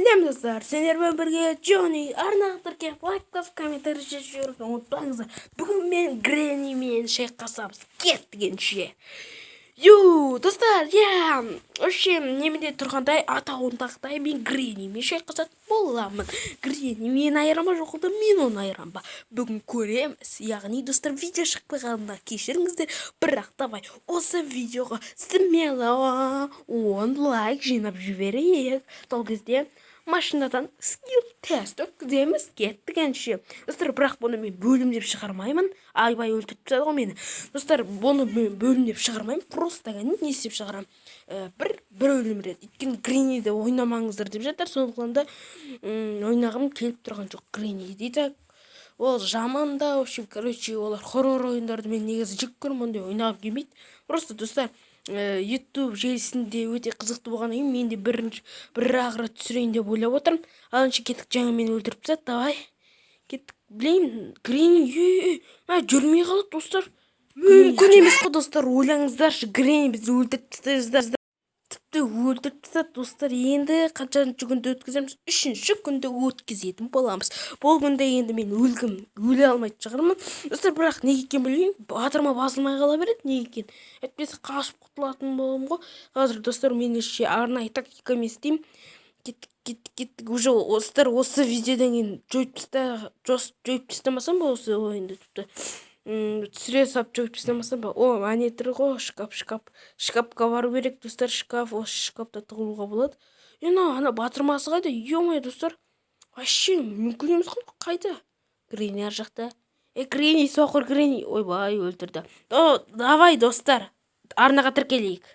Сәлем, достар! Сендермен бірге Джонни. Арнаға тіркеліп, лайк басып, комментарий жазып жіберуді ұмытпаңыздар. Бүгін мен Греннимен шайқасамыз. Кеттік ендеше. Ю, достар, иә, вообще немене тұрғандай, атауындағыдай, мен Греннимен шайқасатын боламын. Гренни мені айыра ма, жоқ әлде мен оны айырам ба? Бүгін көреміз. Яғни, достар, видео шықпағанына кешіріңіздер, бірақ давай осы видеоға смело 10 лайк жинап жіберейік. Сол кезде машинадан скилл тест өткіземіз. Кеттік ендеше. Достар, бірақ бұны мен бөлімдеп шығармаймын. Айбай, өлтіріп тастады ғой мені. Достар, бұны мен бөлімдеп шығармаймын, просто не істеп шығарамын, бір бөлім рет. Өйткені Гренниді ойнамаңыздар деп жатыр, сондықтан да ойнағым келіп тұрған жоқ Гренниді. Так, ол жаман да. В общем, короче, олар хоррор ойындарды мен негізі жек көремін, ондай ойнағым келмейді. Просто, достар, Ютуб желісінде өте қызықты болғаннан кейін мен де бірінші бір ақ рет түсірейін деп ойлап отырмын. Ал ендеше кеттік. Жаңа мені өлтіріп тастады. Давай, кеттік. Блин, Гренни жүрмей қалады, достар. Мүмкін емес қой, достар, ойлаңыздаршы, Гренни бізді өлтіріп тастайды, тіпті өлтіріп тастады. Достар, енді қаншаншы күнді өткіземіз? Үшінші күнді өткізетін боламыз. Бұл күнде енді мен өлгім, өле алмайтын шығармын, достар. Бірақ неге екенін білмеймін, батырма басылмай қала береді. Неге екенін, әйтпесе қашып құтылатын боламын ғой. Қазір, достар, мен еще арнайы тактикамен істеймін. Кеттік, кеттік, кеттік. Уже, достар, осы видеодан кейін жойып таста, жойып тастамасам ба осы ойынды, тіпті түсіре салып жойып тастамасам ба? О, әне тұр ғой шкаф, шкаф, шкафқа бару керек, достар. Шкаф, осы шкафта тығылуға болады. Е, мынау ана батырмасы қайда? Ё-моё, достар, вообще мүмкін емес қой. Қайда Гренни? Ар жақта. Е, Гренни, соқыр Гренни! Ойбай, өлтірді. Давай, достар, арнаға тіркелейік.